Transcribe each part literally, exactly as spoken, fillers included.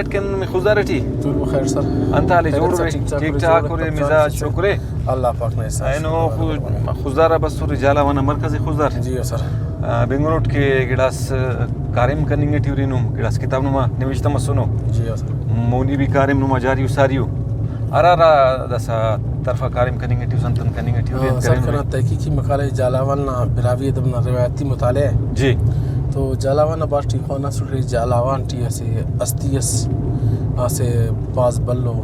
کن نمے خضدار ٹی۔ تم بخیر سر۔ انت حال ءِ؟ خیریت جوڑ سر، ارے؟ ٹھیک ٹھاک ٹھاک ارے، ارے، مزاج سر۔ شکر ارے۔ اللہ پاک نا احسان اینو شکر ارے۔ خو-، خضدار آ بسر جھالاوان نا مرکز خضدار۔ جی سر۔ آ، بنگنٹ کہ گڑاس کاریم کننگ ٹی ارینو، گڑاس کتاب نما نوشتہ مسنو۔ جی سر۔ مونی بھی کاریم نما جاری و ساری ءُ۔ ہرا ہرا داسا طرفا کاریم کننگ ٹی اس، انتون کننگ ٹی ہاں، ارے، سر، کرینو۔ کنا تحقیقی مقالہ جھالاوان نا براہوئی ادب نا روایتی مطالعہ ءِ۔ جی۔ تو جھالاوان نا بارٹ ای خواناسٹ، جھالاوان ٹی اسہ ہستی اس، اسہ بھاز بھلو،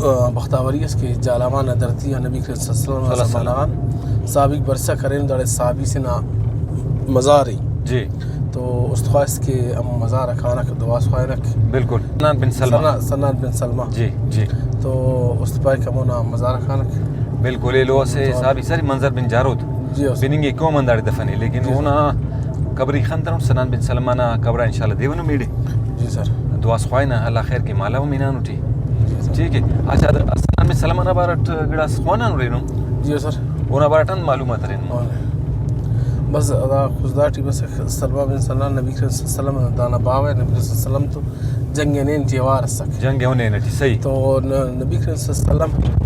آ، بختاوری اس کہ جھالاوان نا دھرتی آ نبی کریم صلی اللہ علیہ وسلم نا صلی اللہ علیہ وسلم۔ زمانہ غان صحابیک برسا کرینو، داڑے صحابی سے نا مزار ءِ۔ جی۔ تو است خواست کہ ہمو مزار آ کانک، دعا اس خوانک۔ بالکل۔ سنان بن سلمہ۔ سنا-، سنان بن سلمہ۔ جی، جی۔ تو است پائک ہمونا مزار آ کانک۔ بالکل، ایلو اسہ تو صحابی سر منذر بن جارود۔ جی، اس۔ بننگ ءِ قوم ہنداڑے دفن ءِ، لیکن جی، سر۔ اونا قبر ءِ خنتنٹ، سنان بن سلمہ نا قبر آ انشاءاللہ دیونو میڑے۔ جی سر۔ دعا اس خوانہ، اللہ خیر کے، مالو ہم ہنانو ٹی۔ جی سر۔ ٹھیک ہے۔ اچھا، دا سنان بن سلمہ نا بارٹ گڑاس خوانان رہینو۔ جی سر۔ اونا بارٹ ہم معلومات ارینو۔ بس دا خضدار ٹی بس سلمہ بن سنان نبی کریم صلی اللہ علیہ وسلم دانا باوہ ءِ، نبی کریم صلی اللہ علیہ وسلم تو جنگ حنین ٹی اوار اسک۔ جنگ حنین ٹی، صحیح۔ تو ن-، نبی کریم صلی اللہ علیہ وسلم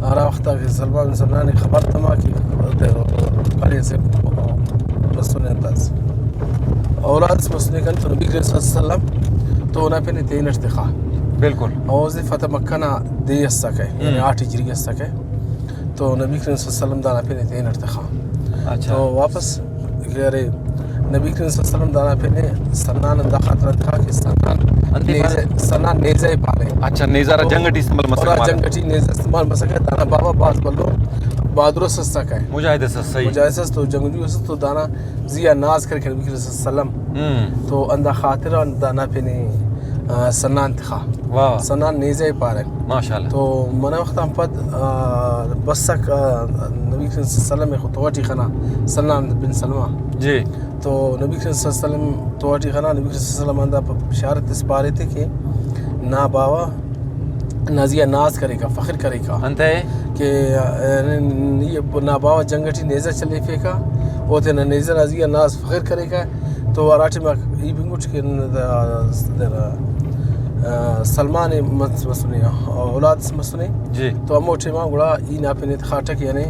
ہرا وخت آ کہ سلمہ بن سنان ءِ خبر تما کہ پارے اسہ مسنے انت اس، اولاد اس مسنے کن، تو نبی کریم صلی اللہ علیہ وسلم تو اونا پن ءِ تینٹ تخا۔ بالکل۔ او اسہ فتح مکہ نا دے اسکہ، یعنی ہم۔ آٹھ ہجری اسکہ۔ تو نبی کریم صلی اللہ علیہ وسلم دانا پن ءِ تینٹ تخا۔ اچھا۔ تو واپس کہ ارے نبی کریم صلی اللہ علیہ وسلم دانا پن ءِ سنان آن دا خاطر آن تخا کہ سنان انت نیزہ، پارے؟ سنان نیزہ ءِ پارے۔ اچھا، نیزہ ہرا تو جنگ ٹی استعمال مسک ہرا مارا۔ جنگ ٹی نیزہ استعمال مسکہ، دانا باوہ بھاز بھلو بہادر اس اسکہ۔ مجاہد اس، صحیح۔ مجاہد اس تو جنگجو اس تو دانا زی آ ناز کریکہ نبی کریم صلی اللہ علیہ وسلم۔ ہم۔ تو اندا خاطر آن دانا پن ءِ، آ، سنان تخا۔ واہ۔ سنان نیزہ ءِ پارہ۔ ماشاءاللہ۔ تو منہ وخت آن پد، آ، بسک، آ، نبی کریم صلی اللہ علیہ وسلم ءِ خو تو ٹی خنا، سنان بن سلمہ۔ جی۔ تو نبی کریم صلی اللہ علیہ وسلم تو ٹی خنا، نبی کریم صلی اللہ علیہ وسلم آن دا پ-، بشارت اس پارے تے کہ نا باوہ نا زی آ ناز کریکہ، فخر کریکہ۔ انتئے؟ کہ، آ، نی نا باوہ جنگ ٹی نیزہ چلیفیکہ، او تینا نیزہ نا زی آ ناز فخر کریکہ۔ تو ہرا ٹائما ای بنگٹ کہ ن-، دا، دا، آ، سلمان ءِ مس-، مسنے، اولاد اس مسنے۔ جی۔ تو ہمو ٹائما گڑا ای نا پن ءِ تخاٹہ کہ یعنی،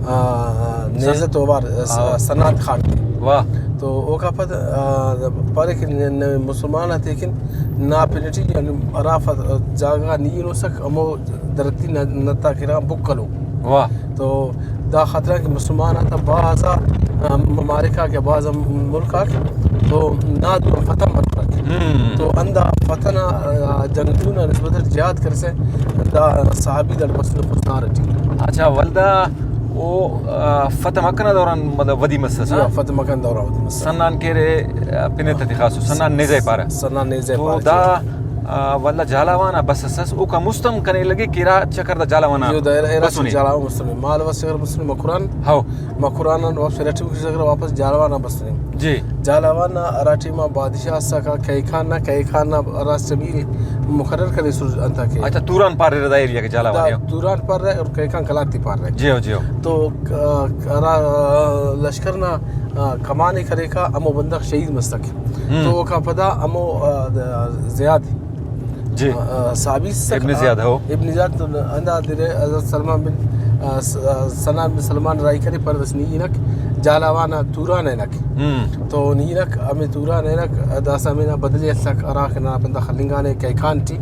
آ، نیزہ تو اوار، آ، س-، ہاں۔ سنان تخاٹہ۔ واہ۔ تو اوکا پد، آ، پارے کہ ن-، ن-، مسلمان آتے کن نا پن ٹی یعنی ہرا ف-، جاگہ غا نی ہنوسک ہمو دھرتی نا، نتا کرا بک کلو۔ واہ۔ تو دا خاطران کہ مسلمان آتا بھاز آ، آ، ممالک آک یا بھاز آ ملک آک تو نا دو فتح متوک۔ ہم۔ تو اندا فتح نا، آ، جنگجو نا نسبت اٹ جہاد کرسہ دا صحابی داڑے بسنے خضدار ٹی۔ اچھا، ولدا او، آ، فتح مکہ نا دوران مطلب ودی مسسہ۔ جی ہاں، فتح مکہ نا دوران ودی مسسہ۔ سنان کہ ارے، آ، پن ءِ تہ تخاسو، سنان نیزہ ءِ پارہ۔ سنان نیزہ ءِ تو پارہ، دا، جی۔ آ، ولدا جھالاوان آ بسسس، اوکا مست ہم کنے لگے کہ ارا چکر دا جھالاوان آ ایہن دا ارا، ارا بسنے۔ جھالاوان بسنے۔ مالو اسہ چکر بسنے مکران۔ ہو۔ مکران آن واپس ارٹمیکو چکر واپس جھالاوان آ بسنے۔ جی۔ جھالاوان نا ہرا ٹائما بادشاہ ئسکہ کہہ خان نا، کہہ خان نا راس جمیل مقرر کریسر انت آ کہ۔ اچھا، توران پاریرہ دا ایریا کہ جھالاوان دا ءِ۔ توران پارہ اور کہہ خان قلات ءِ پارہ۔ جی ہو، جی ہو۔ تو، آ، ہرا، آ، لشکر نا، آ، کمان ءِ کریکہ، ہمو بندغ شہید مسک۔ ہم۔ تو اوکان پدا ہمو، آ، زیاد جی۔ آ، صحابی اس اسک، ابن زیاد، ہو۔ ابن زیاد تو ہندا دے حضرت سلمان بن، آ، س-، آ، سنان بن سلمان راہی کرے، پارے بس نی ہنک جھالاوان آ توران آ ہنک۔ ہم۔ تو نی ہنک ہمے توران آ ہنک، داسہ ہمے نا بدلے ہلک، ہرا کہ ننا بندغ خلنگانے کہہ خان ٹی۔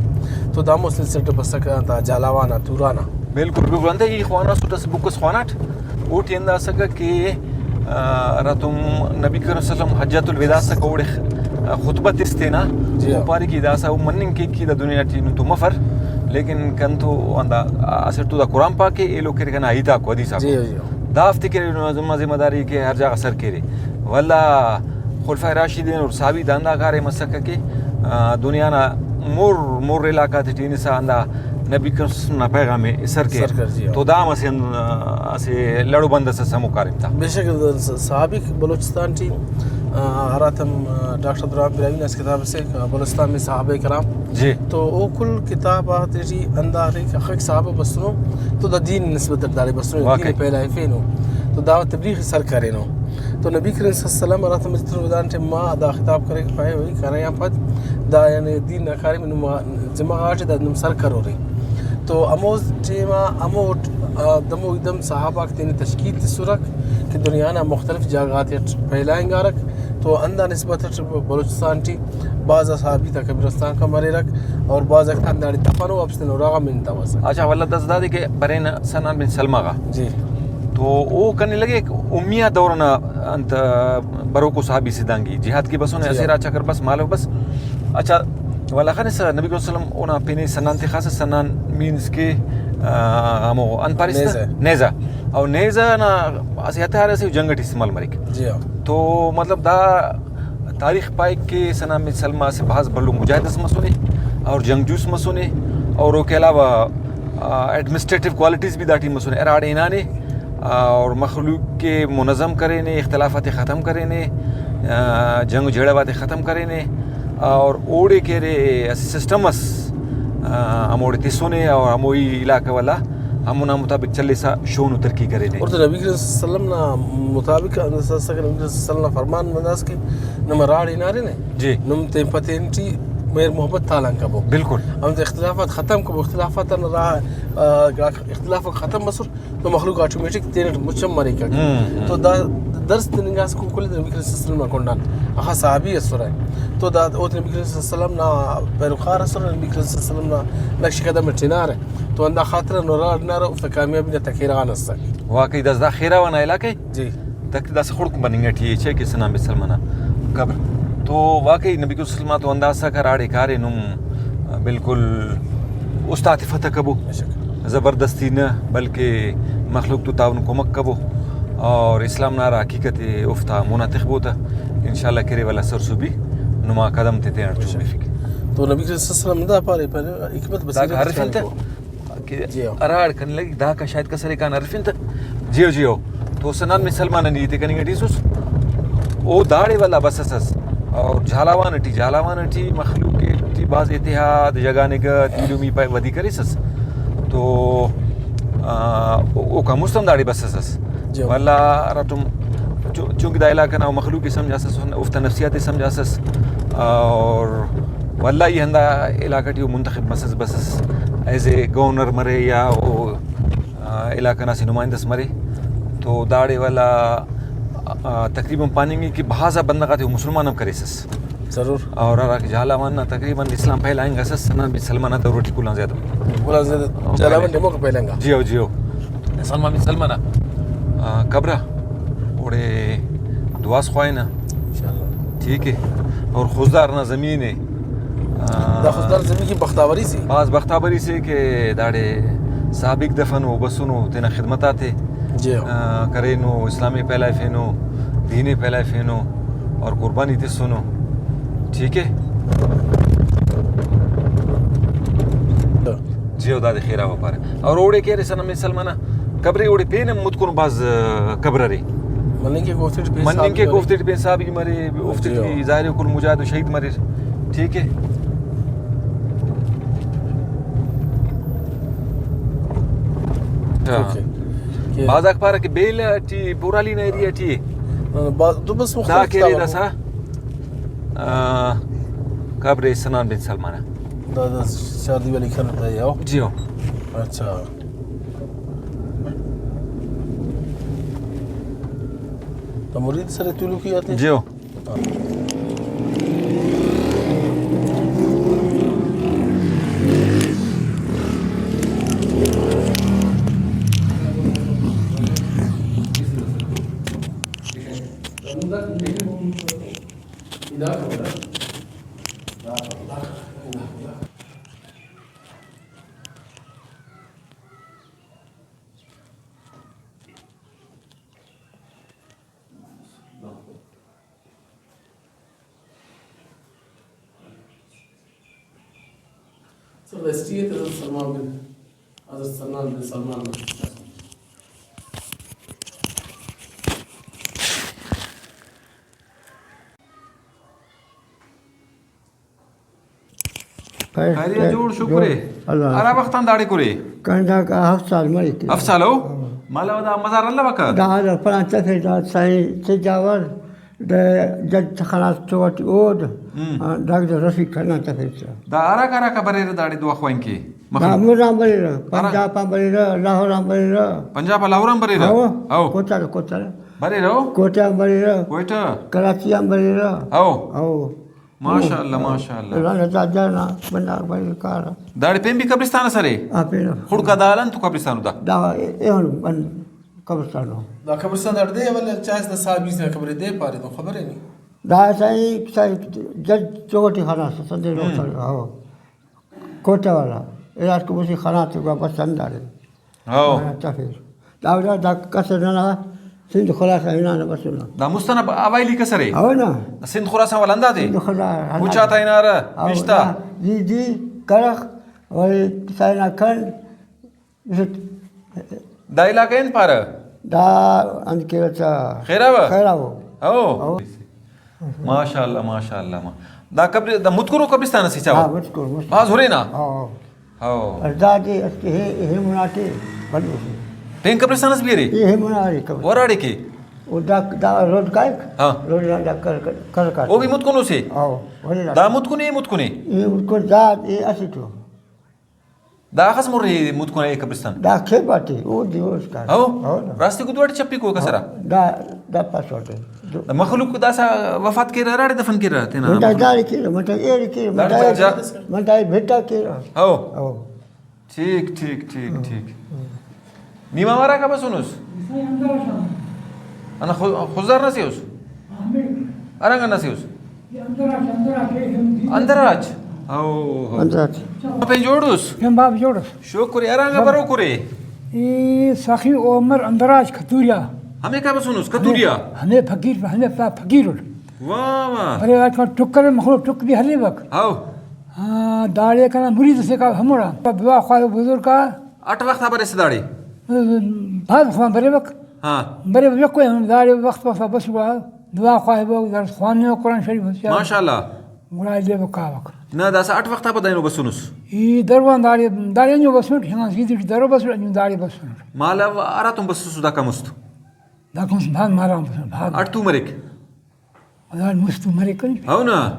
تو دا ہمو سلسلہ ٹی بسکہ انت آ جھالاوان آ توران آ۔ بالکل، بالکل۔ انتئے ای خواناسٹ، اسہ بک اس خواناٹ، اوٹی ہندا اسکہ کہ، آ، ہراتم نبی کریم صلی اللہ علیہ وسلم حجۃ الوداع اسکہ، اوڑے خ-، خطبہ تس تینا، جی او ہاں۔ پارے کہ داسہ او مننگ کیک کہ دا دنیا ٹی نتو مفر، لیکن کنتو ہندا اسٹ تو دا قرآن پاک ءِ ایلو کرے کنا ہیت آکو، حدیث آکو۔ جی، جی۔ دافتے کہ نما ذمہ داری کہ ہر جاگہ سر کیرے۔ ولدا خلفائے راشدین اور صحابی دا ہندا کاریم اسکہ کہ، آ، دنیا نا مر، مر علاقہ تیٹی ہنسا ہندا نبی کریم صلی اللہ علیہ وسلم نا پیغام ءِ سر کیر۔ سر کر، جی ہاں۔ تو دا ہم اسہ ہن-، اسہ لڑ و بند اس ئس ہمو کاریم تا۔ بے شک، س-، صحابی بلوچستان ٹی، آ، ہراتم، آ، ڈاکٹر عبدالرحمن براہوئی نا اسہ کتاب اسے، آ، بلوچستان میں صحابہ کرام۔ جی۔ تو او کل کتاب آتے ٹی ہندا ارے کہ اخک صحابہ بسنو، تو دا دین نسبت اٹ داڑے بسنو، دین واقعی۔ پھیلائفینو۔ تو دا تبلیغ سر کرینو۔ تو نبی کریم صلی اللہ علیہ وسلم ہراتم مسجد الوداع ٹائم ما دا خطاب کرے کہ پائے، بھئی، کنے آن پد دا یعنی دین نا کاریم نما ذمہ غاٹے، دا نم سر کرورے۔ تو ہمو ٹائما ہمو، آ، دمو ایدم صحابہ غاک تینے تشکیل تسرک کہ دنیا نا مختلف جاگہ غاتے ٹی پھیلائنگارک۔ تو ہندا نسبت اٹ بلوچستان ٹی بھاز آ صحابی تا قبرستان کا مریرک اور بھاز آک ہنداڑے دفن و واپس تینا اراغا منتوسہ۔ اچھا، ولدا داسہ دادے کہ برینہ سنان بن سلمہ غا۔ جی۔ تو او کنے لگے کہ امیہ دور ئنا انت بروکو صحابی سے دانگی جہاد کہ بسنے، جی۔ اسہ ارا چکر بس مالو بس۔ اچھا، ولدا خنسہ نبی کریم صلی اللہ علیہ وسلم اونا پن ئے سنان تخاسہ، سنان مینس کہ، آ، ہمو انت پاریس تہ؟ نیزہ۔ نیزہ۔ او نیزہ نا اسہ ہتھیار اسے جنگ ٹی استعمال مریک۔ جی ہاں۔ تو مطلب دا تاریخ پائک کہ سنان بن سلمہ اسہ بھاز بھلو مجاہد اس مسنے اور جنگجو اس مسنے اور اوکے علاوہ، آ، ایڈمنسٹریٹو کوالٹیز بھی داٹی مسنے، ہراڑے ہنانے اور مخلوق کے منظم کرینے، اختلافات ختم کرینے، آ، جنگ و جھیڑہ غاتے ختم کرینے اور اوڑے کہ ارے اسہ سسٹم اس، آ، ہموڑے تسنے اور ہموئی علاقہ والا ہمونا مطابق چلیسا شون و ترقی کرینے۔ اور تو نبی کریم صلی اللہ علیہ وسلم نا مطابق، انت اس کہ نبی کریم صلی اللہ علیہ وسلم نا فرمان ہنداس کہ نم ہراڑے ہنارینہ، جی۔ نم تین پہ تین ٹی مہر محبت تالان کبو۔ بالکل۔ ہم اختلافات ختم کبو، اختلافات نا راہ، آ، اختلافات ختم مسر تو مخلوق آٹومیٹک تینٹ مچم مریکک۔ ہم، ہم۔ تو دا درس تننگاسہ کل نبی کریم صلی اللہ علیہ وسلم نا کنڈان۔ اخہ صحابی اسرہ۔ تو دا اوتے نبی کریم صلی اللہ علیہ وسلم نا پیروکار اسرہ، نبی کریم صلی اللہ علیہ وسلم نا نقش قدم اٹ ہنارہ۔ تو ہندا خاطر ہنو ہراڑ ہنارہ، اوفتا کامیابی نا تکیرغان اسک۔ واقعی داسہ دا خیراوا نا علاقہ ءِ۔ جی۔ تقریباً داسہ خڑک مننگ ٹی ءِ، چیک کہ سنان بن سلمہ نا قبر۔ تو واقعی نبی کریم صلی اللہ علیہ وسلم تو اندازہ کر ہراڑے کارے نم بالکل است آتے فتح کبو۔ بے شک۔ زبردستی نہ، بلکہ مخلوق تو تعاون کمک کبو۔ اور اسلام نا ہرا حقیقت ءِ اوفتا مونا تخبو تہ، انشاءاللہ کرے والا سرسہبی نما قدم تے تینٹ بے شک۔ چومیفک۔ تو نبی کریم صلی اللہ علیہ وسلم دا پارے، پارے حکمت دا بصیرت ہرفن تہ۔ چارے کو۔ کہ جی ہو۔ ہراڑ کنے لگک، داکا شاید کسرے کان ہرفن تہ۔ جیو، جیو۔ تو سنان بن سلمہ نا نی تے کننگ ٹی اسس۔ او داڑے والا بسس ئس۔ اور جھالاوان ٹی، جھالاوان ٹی مخلوق ٹی بھاز اتحاد، یگانگت، ایلمی پائے ودی کریسس۔ تو، آ، او-، اوکان مست ہم داڑے بسس ئس۔ جی ہو۔ ولدا ہراتم چو-، چونکہ دا علاقہ نا مخلوق ءِ سمجھاسس، اوفتا نفسیات ءِ سمجھاسس۔ اور ولدا ای ہندا علاقہ ٹی او منتخب مسس بسس، ایز اے گورنر مرے یا او، آ، علاقہ نا اسہ نمائندہ اس مرے، تو داڑے ولدا، آ، تقریباً پاننگ ءِ کہ بھاز آ بندغ آتے او مسلمان ہم کریسس۔ ضرور۔ اور ہرا کہ جھالاوان نا تقریباً اسلام پھیلائنگ اسس، سلمان بن سلمان نا دور ٹی کل آن زیادہ۔ کل آن زیادہ اور جھالاوان پہلے۔ ٹی موقع پھیلائنگا۔ جی ہو، جی ہو۔ سلمان بن سلمان نا، آ، قبر آ، اوڑے دعاس خواہنہ۔ انشاءاللہ۔ ٹھیک ہے۔ اور خضدار نا زمین ہے۔ آ، دا خضدار زمین کی بختاوری سے۔ بھاز بختاوری سے کہ داڑے صحابیک دفن و بسنو تینا خدمت آتے، جی ہاں۔ آ، کرینو، اسلام ءِ پھیلائفینو، دین ءِ پھیلائفینو اور قربانی تسنو۔ ٹھیک ہے۔ جی ہو، دادے خیرا وپارہ۔ اور اوڑے کہ ارے سنان بن سلمہ نا قبر ءِ، اوڑے پین ہم متکن بھاز، آ، قبر ارے۔ مننگ کہ اوفتے ٹی پین مننگ صحابی کہ مرے۔ اوفتے ٹی پین صحابی مرے، اوفتے جی ہو۔ ٹی ظاہر ہے کل مجاہد و شہید مریر۔ ٹھیک ہے۔ ہاں۔ اوکے۔ کہ بھاز آک پارہ کہ بیل ٹی، بورالی نا ایریا ٹی۔ ہاں، با-، تو بس دا مختلف کہ ارے کتاب داسا، آ، قبر سنان بن سلمان۔ دا، دا چار دیوالی کھن تا یاو۔ جی ہو۔ اچھا۔ تو مرید سر تولوکی آتے؟ جی ہو۔ سر، ہسٹری ہے تو حضرت سلمان بن، حضرت سلمان بن سلمان۔ خیریت، جوڑ شکر ہے۔ اللہ۔ ہرا وخت آن داڑے کرے؟ کنڈا کا ہفت سال مریک۔ ہفت سال ہو؟ ہاں۔ مالو دا مزار الوکہ؟ دا دا پلان تفے دا سائیں سجاور، دا جج تخلاص چوٹ اود، ہم۔ آ، ڈاکٹر رفیق کنا تفے۔ دا ہراکہ ہراکہ بریرہ داڑے دعا خوانک کے؟ دا ملک آن بریرہ، ہرا؟ پنجاب آن بریرہ، لاہور آن بریرہ۔ پنجاب آن لاہور آن بریرہ؟ ہو۔ ہو۔ کوئٹہ، کوئٹہ۔ بریرہ؟ کوئٹہ آن بریرہ۔ کوئٹہ۔ کراچی آن بریرہ۔ ہو۔ ہو۔ ماشاءاللہ، ماشاءاللہ۔ اللہ تعالیٰ جانا بندہ بریرہ کارہ۔ داڑے پین بھی قبرستان اس ارے؟ آ، پین۔ خڑکا دا الان تو قبرستان دا؟ دا اے، اے ہن بند قبرستان ہو۔ دا قبرستان داڑے دے اول چائس دا سال بیس نا قبر دے پارے تو خبر ہے نہیں۔ دا سائیں، سائیں جج چوٹی خانہ سے سندے لوگ ہم۔ سر، ہو۔ کوئٹہ والا، اے آج کو مسیح خانہ تے گوا بس انداڑے۔ ہو۔ ہاں، تفیر۔ دا، دا، دا کس ننا سندھ خلاصہ ہنانہ بسنہ۔ دا مست ئنا اوائلی کس ارے؟ ہو نا۔ سندھ خراسان والا ہندادے؟ سندھ خراسان ہندا۔ مچا تا ہنارہ، ہو، پشتا؟ دا، دی، دی، کرخ، ولے سائنا کھن، دا علاقہ انت پارہ؟ دا انت کیرہ تا خیراوہ؟ خیراوہ۔ ہو۔ ہو۔ ماشاءاللہ، ماشاءاللہ۔ ما-، دا قبر-، دا متکنو قبرستان اسے چاوہ؟ ہاں، متکن، متکن۔ بھاز ہرے نا؟ ہاں، ہاں۔ ہو۔ اور دا دے اس کے ہے، ہے مناتے بلو۔ پین قبرستان اس بھی ارے؟ یہ ہے منا ارے قبر۔ وراڑے کے؟ وہ دا، دا روڈ کا ایک؟ ہاں۔ روڈ نا دا کر، کر، کر کا۔ وہ بھی متکنو سے؟ ہاں، وہی نا۔ دا متکنے، متکنے؟ یہ متکن دا، یہ اسی تو۔ دا اخس مر ءِ متکن ءِ قبرستان؟ دا کھیب آتے، او دی او اسکان۔ ہو؟ ہو نا۔ راستی کو دوڑ چپی کو کسرا؟ دا، دا پاسورڈ ہے۔ دو۔ دا مخلوق داسا وفات کیرہ، ہراڑے دفن کیرہ تینا؟ من دا مخلوق؟ داڑے کیرہ، من دا ایڑے کیرہ، من داڑے دا، جا۔ من دا بھٹا کیرہ۔ ہو۔ ہو۔ ٹھیک، ٹھیک، ٹھیک، ہم۔ ٹھیک۔ ہم۔ نی ماما ہراکا بسونس؟ انا خو-، خضدار نا سے اس؟ ہرانگ نا سے اس؟ اندر آچ۔ ہو، ہو۔ اندر آچ۔ پین جوڑ اس؟ پین باب جوڑ اس۔ شکر، ہرانگ بروک ارے؟ ای سخی عمر اندر آچ کتوریا۔ ہمے کا بسونس؟ کتوریا؟ ہمے، ہمے فقیر، ہمے فقیر اٹ۔ واہ، واہ۔ ارے آج کل ٹک کرے مخلوق ٹک بھی ہلے وک۔ ہاؤ۔ ہاں، داڑے کنا مرید سے کا ہموڑا۔ دعا خواہ بزرگ کا۔ اٹ وخت آ بریسہ داڑے؟ بھاز خوان بریوک۔ ہاں۔ بریوک کوئی ہم داڑے وخت وخت آ بسوہ، دعا خواہبہ، او درس خوانوہ، قرآن شریف ہوسیا۔ ماشاءاللہ۔ گڑا ایلو کاوک۔ نہ، داسہ اٹ وخت آ پد اینو بسونس؟ ای دروان داڑے، داڑے اینو بسونٹ، ہنا سیدھی ٹی درو بسونٹ، اینو داڑے بسونٹ۔ مالو ہراتم بسوسو داکا مست؟ داکا مست بھاز ماران بسونٹ، بھاز۔ اٹ تو مریک؟ ہزار مست مریک کن۔ ہو نا۔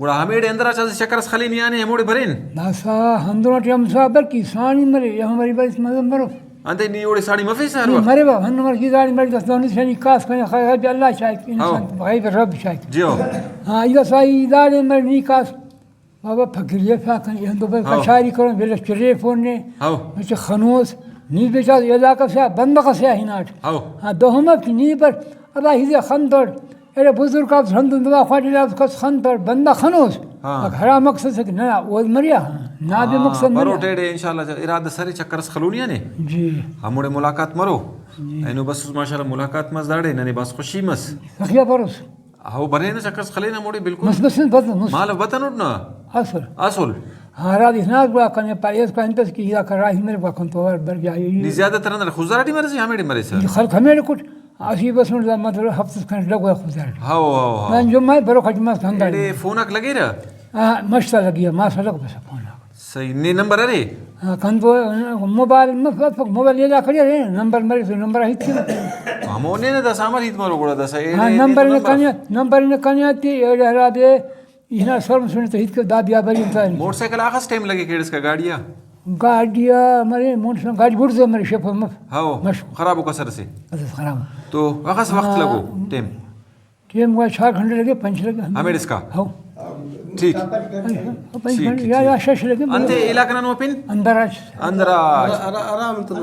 گڑا ہمیڑے اندر آ چا چکر اس خلینی آنے ہموڑے برین۔ داسا ہندن ٹی ہم سا بلکہ ساڑی مرے، یا ہماری بریس مزن برو۔ انتے نی اوڑے ساڑی مفیس ہر نی وخت؟ مرے با، ہندن مرے کی ساڑی مرے، دس دونی سنی کاس کنے خیر رب اللہ چاہے، ہو۔ انسان غیب رب چاہے۔ جی ہو۔ ہاں، ایگا سائی داڑے مرے نی کاس۔ بابا فقیر یہ فاکن، یہ ہندو بھائی ہاؤ۔ کچاری کرن، ویلس چرے فون نے۔ ہاؤ۔ مچ خنوس، نی بیچا علاقہ سے بندغ سے ہناٹ۔ ہاؤ۔ ہاں، دوہمہ کی نی پر، ابا ہیزے خندڑ، ارے بزرگ آپ ہندو دعا خواجہ آپ کس خندڑ، بندہ خنوس۔ ہاں۔ اک ہرا مقصد سے کہ نہ، وہ مریا، ہاں۔ نا بھی ہاں، مقصد مریا۔ بروٹ ایڑے انشاءاللہ ارادہ سرے چکر اس خلونی نے۔ جی۔ ہموڑے ملاقات مرو۔ جی۔ اینو بس ماشاءاللہ ملاقات مس داڑے، ننے بس خوشی مس۔ سخیا بروس۔ ہو، برینہ چکر اس خلینہ ہموڑے بالکل۔ مس، بس، بس، مس۔ مالو بتنٹ نا؟ اسل۔ اسل۔ ہاں، ہرا دے ہنا گڑا کنے پاریس کا انتس کی یا کرا ہی میرے پاکن تو اور بر گیا یہ۔ نی زیادہ تر اندر خضدار ٹی مریسہ، ہمیڑے مریسہ؟ یہ خلق ہمیڑے کٹ، اسی بس من مطلب ہفتہ کھنڈ لگو خضدار ٹی۔ ہاؤ، ہاؤ، ہاؤ۔ من جمعہ برو کھٹ مس کھنڈا۔ ایڑے فونک لگے رہا؟ ہاں، مشتا لگی، ما سلک بس فون۔ صحیح، نے نمبر ارے؟ ہاں، کندو موبائل مف-، مف-، موبائل ایلا کڑی ارے، نمبر مرے تو نمبر ہیت کے۔ ہمو نے نا داسا امر ہیت مرو گڑا داسا ایڑے ہاں، نے نمبر تو نے نمبر۔ کنے، نمبر نے کنے آتی، ایڑے ہرا دے، اینا سر مسنے تو ہیت کے دا بیا بری انسان۔ موٹر سائیکل آخس ٹائم لگے کیڑس کا گاڑی آ؟ گاڑی آ مرے، موٹر سائیکل گاڑی بڑز مرے شپ مف-، ہاؤ، مش۔ خراب ہو کسر سے؟ بس خراب۔ تو آخس وقت ہاں۔ لگو ٹائم؟ ٹیم ہوا چار گھنٹے لگے، پنچ لگے۔ ہمیڑ اس کا؟ ہاؤ۔ ٹھیک۔ پنچ ٹھیک، گھنٹے یا، ٹھیک۔ یا شش لگے۔ انتے علاقہ نام پن؟ اندر آچ۔ اندر آچ۔ آرا-، آرا-، آرام تو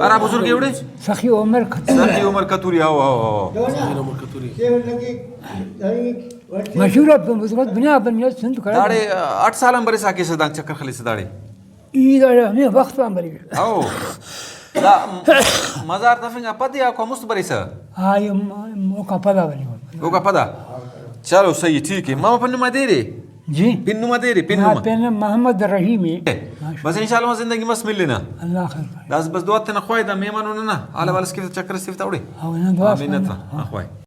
ارا بزرگ ایوڑے؟ سخی عمر کتوری۔ سخی عمر کتوری، ہاؤ، ہاؤ، ہاؤ۔ سخی عمر کتوری۔ مشہور ہے، بزرگ دنیا بنیا سندھ کرا۔ داڑے، اٹ سال ہم برے ساکے سے دان چکر خلی سے داڑے۔ ای داڑے ہمے وخت آن بریک۔ ہو۔ دا مزار تفنگ آ پد یا کو مست بریسہ؟ ہاں، یہ م-، اوکا پدا بریک۔ اوکا پدا؟ چلو، صحیح، ٹھیک ہے۔ ماما پن نما دیرے؟ جی۔ پن نما دیرے، پن ہاں، نما۔ پن محمد رحیم ہے۔ بس انشاءاللہ زندگی مس ملنا۔ اللہ خیر۔ بس، بس دعا تینا خواہی دا مہمان ہونا نا۔ حال حوال اس کے چکر اس تفتا اوڑے۔ ہاں، دعا آمین تینا۔ ہاں، خواہی۔